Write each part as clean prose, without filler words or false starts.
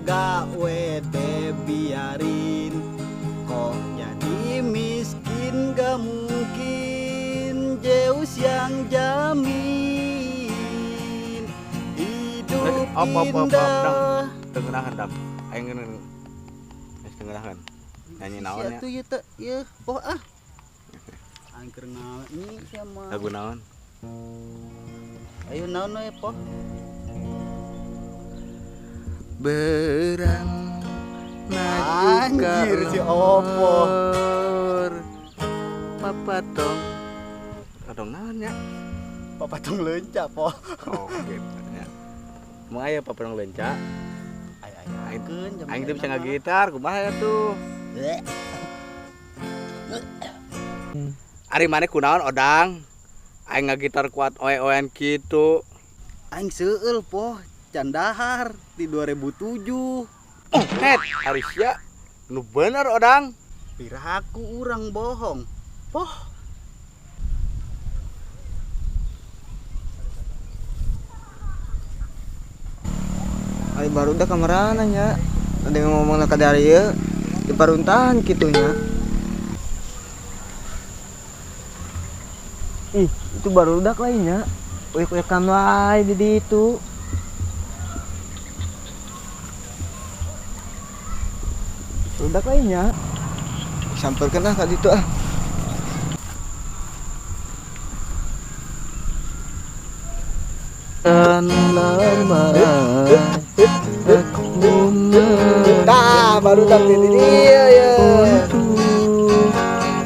Gawe teh biarin. Kok jadi miskin gak mungkin, Zeus yang jamin. Hidup Op, op, op, op, indah. Tengenahan dam. Aing ngeun. Geus tengenahan. Nyanyi naon nya? Sia tuh ieu teh, ieu poh ah. Aing keur nyanyi sia mah. Lagu naon? Ayo naon we poh? Berang Anjir si Opo. Papatong. Patong naon nya? Papatong leunca poh. Oh gitu nya. Mau aya papatong leunca? Aya aya. Aing teh bisa ngagitar, kumaha tuh? Ari maneh kunaon odang? Aing ngagitar kuat oe-oean kitu. Aing seueul poh, can dahar di 2007. Oh, het, ari sia nu bener odang. Piraku urang bohong. Poh. Ari barudak kamarana nya. Ada yang ngomong ka dari ieu di paruntahan kitu nya. Ih, itu barudak lainnya. Uyek-uyekan wae di ditu. Barudak lainnya. Samperkeun ah ka ditu ah. Dan lama aku Tah, barudak di dieu ye.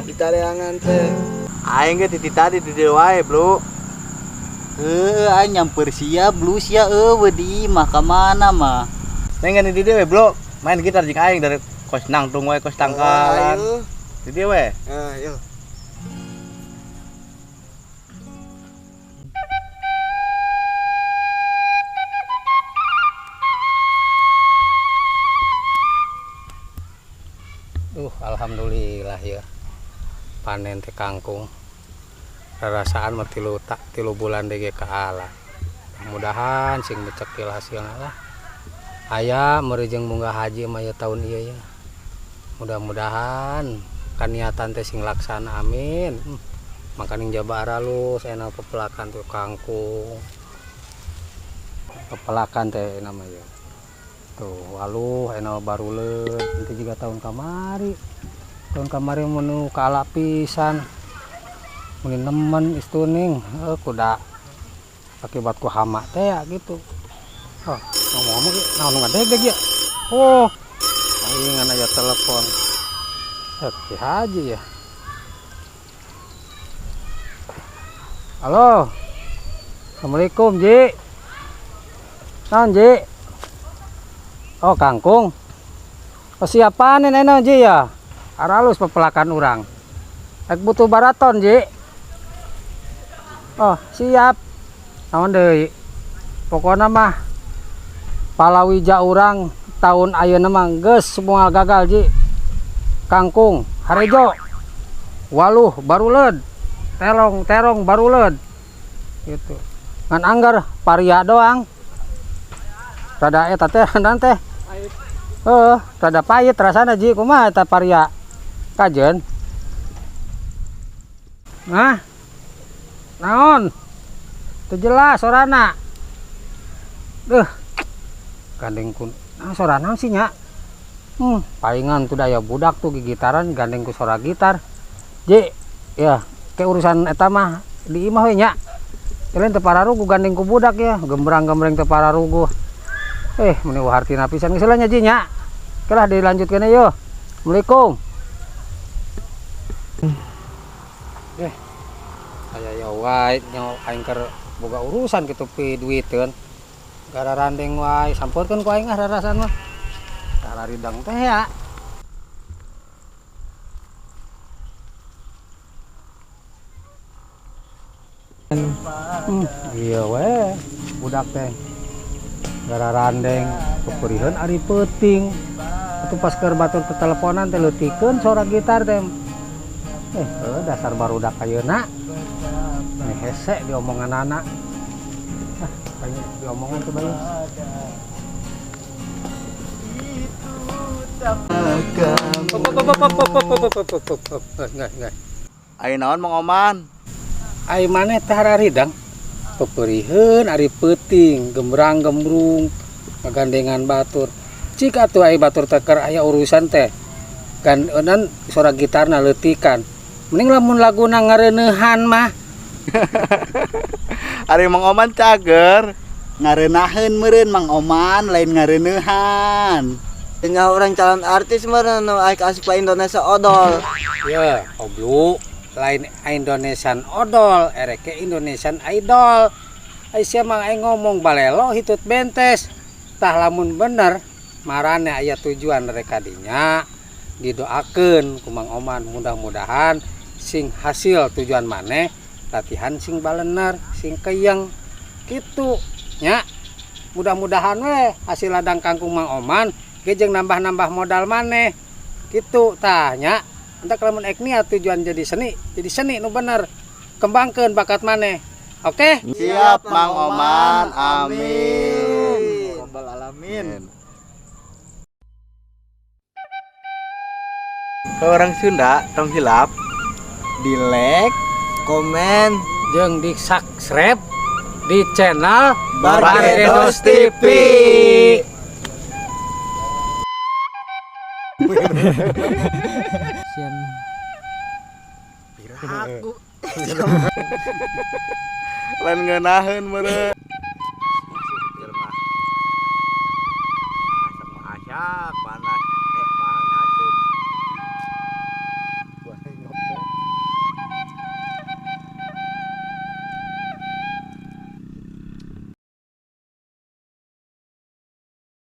Di tareangan teh. Aing ge titi tadi di dieu wae, Bro. Heuh, aing nyamper sia, blu sia eueuh di imah ka mana mah. Neng di dieu we, Bro. Main gitar jeung aing dari kos nangtung wae kos tangkalan. Ayo. Di dieu we. Ayo. Alhamdulillah ya. Panen teh kangkung. Rarasaan mah tilu tak tilu bulan deui ge kaala. Mudah-mudahan sing becekil hasilna lah. Aya meuri jeung munggah haji mah ya tahun ieu ya. Mudah-mudahan kaniatan teh sing laksana amin. Makaning jaba aralus enak pepelakan tuh kangkung. Pepelakan teh namanya. Tuh waluh enak baruleun itu juga tahun kamari. Tahun kamari menu kaala pisan. Meni nemen istuning, kuda akibat ku hama teh ya gitu. Oh, ngomong-ngomong ieu naon nu ngadegdeg ya? Oh, aing ngan aya telepon. Ki Haji ya. Halo. Assalamualaikum, Ji. Naon, Ji? Oh, kangkung. Persiapan enak, Ji ya. Aralus pepelakan urang. Ek butuh baraton, Ji. Oh, siap. Naon deui? Pokona mah palawija urang tahun ayeuna mah geus semua gagal, Ji. Kangkung, harejo, waluh baruleud, terong terong baruleud. Gitu. Ngan anggar paria doang. Rada eta teh dan teh. Heeh, rada pahit rasana Ji, kumaha eta paria? Kajen. Nah. Naon? Teu jelas sorana. Duh. Gandeng kun. Nah, sora naon sih nya? Palingan tuh daya budak tuh gigitaran gandeng ku sora gitar. Ji, ya, ke urusan eta mah di imah we nya. Kalian teu pararuguh gandeng ku budak ya, gembrang-gembreng teu pararuguh. Meni hartina pisan geus lah nya Ji nya. Oke lah dilanjutkeun yo. Assalamualaikum. Aya ya wae nya aing keur boga urusan kitu pi duiteun. Gara randeng wae sampeurkeun ku aing ah rarasan mah. Kalaridang teh ya. Iya we budak teh. Gara randeng peperiheun ari peuting. Atuh pas keur batur teteleponan teh leutikeun sora gitar teh. Dasar barudak ayeuna. Ini hese diomongan anak. Ah, kayaknya diomongan tuh bae. Enggak, enggak. Ayo naon Mang Oman? Ai maneh teh haridang. Peperiheun ari peuting, gembrang gembrung, ngagandengan batur. Cik atuh ai batur teh keur aya urusan teh. Kan eunan suara gitarna leutikan. Mending lamun laguna ngareuneuhan mah. Ari Mang Oman cager. Ngareunaheun meureun Mang Oman lain ngareuneuhan. Nya orang calon artis meureun nu aik asup ka Indonesia Odol. Ya, oblu lain Indonesian Odol, erek ke Indonesian Idol. Ai sia mah aing ngomong balelo hitut bentes. Tah lamun bener marane aya tujuan rek kadinya didoakeun ku Mang Oman mudah-mudahan sing hasil tujuan maneh latihan sing balener, sing keyeng kitu nya. Mudah-mudahan we hasil ladang kangkung Mang Oman ge jeung nambah-nambah modal maneh kitu tah nya. Entak lamun ek niat tujuan jadi seni nu bener. Kembangkeun bakat maneh. Oke? Siap Mang Oman. Amin. Rabbal alamin. Ke orang Sunda tong hilap Di like, Komen Jeung di subscribe di channel Bargedos TV. Aku Lain ngeunaheun meureun. Asak mah asak.